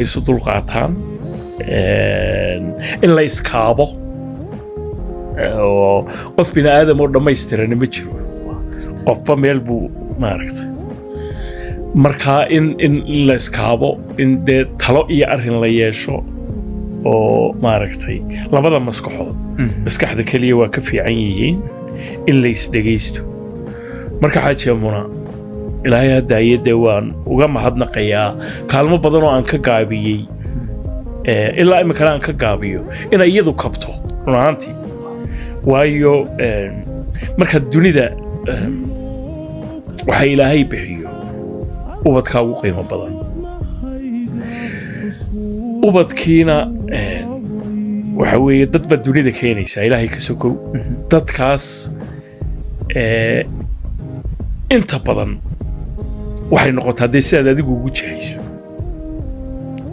Isu dulqaataan, in la iskaabo, oo qof bini aadam oo dhammaystirani ma jiro, qofba meel buu maaragtay. Marka in la iskaabo, in dee talo iyo arrin la yeesho oo maaragtay labada maskaxood maskaxda keliya waa ka fiican yihiin, in la isdhegaysto. Marka Xaaji Muna, Ilaahay hadaaye, dee waan uga mahadnaqayaa kaalmo badan oo aan ka gaabiyey, ilaa iminkana aan ka gaabiyo inay iyadu kabto run ahaantii. Waayo marka dunida waxa Ilaahay bixiyo ubadkaa ugu qiimo badan. Ubadkiina waxa weeye dad baad dunida keenaysaa Ilaahay ka sokow. Dadkaas inta badan waxay noqotaa dee sidaad adigu ugu jihayso.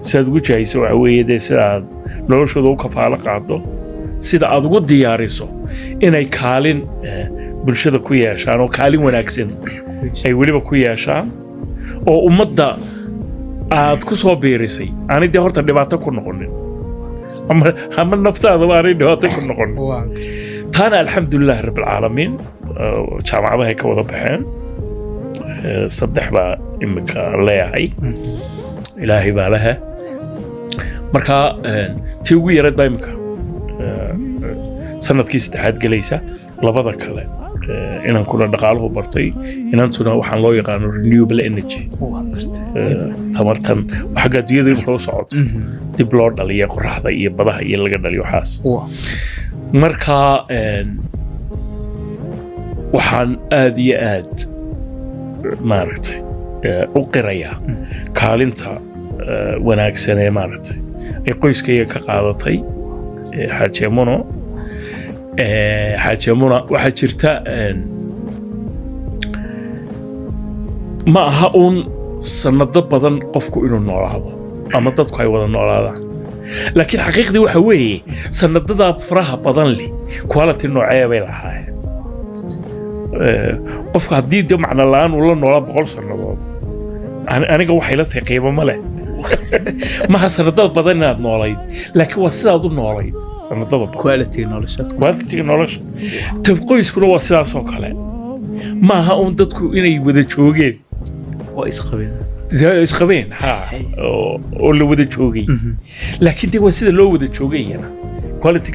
Sidaad ugu jihayso waxa weeye dee sidaad noloshooda u kafaalo qaado, sida aad ugu diyaariso inay kaalin bulshada ku yeeshaan, oo kaalin wanaagsan ay weliba ku yeeshaan, oo ummadda aad ku soo biirisay aanay dee horta dhibaato ku noqonin ama naftaadaba aanay dhibaato ku noqonin. Taana alxamdulilaahi rabbilcaalamiin, jaamacadahay ka wada baxeen. Saddex baa imika leeyahay, Ilaahay baa lehe. Marka tii ugu yareed baa imika sanadkii saddexaad gelaysa. Labada kale, inankuna dhaqaaluhu bartay, inantuna waxaan loo yaqaano renewable energy, tamartan xagga adduunyada imika u socoto, dib loo dhaliya, qoraxda iyo badaha iyo laga dhaliyo waxaas. Marka waxaan aad iyo aad maaragtay u qirayaa kaalinta wanaagsan ee maaragtay ay qoyskayga ka qaadatay Xaaji Muno. Xaaji Muna, waxaa jirta ma aha uun sanado badan qofku inuu noolaado ama dadku ay wada noolaadaan, laakiin xaqiiqdii waxa weeye sanadadaa faraha badan leh quality noocee bay lahaayeen. Qofka haddii de macno la'aan uu la noolaa 100 sannadood, aniga waxay la tahay qiimo ma leh. Maha sanadada badan inaad noolayd, laakiin waa sidaad u noolayd sanadada badan. Quality nolosha. Quality nolosha. Ta qoyskuna waa sidaas oo kale. Maaha uun dadku inay wada joogeen. Waa isqabeen. Isqabeen ha oo la wada joogay, laakiin de waa sida loo wada joogay iyana quality.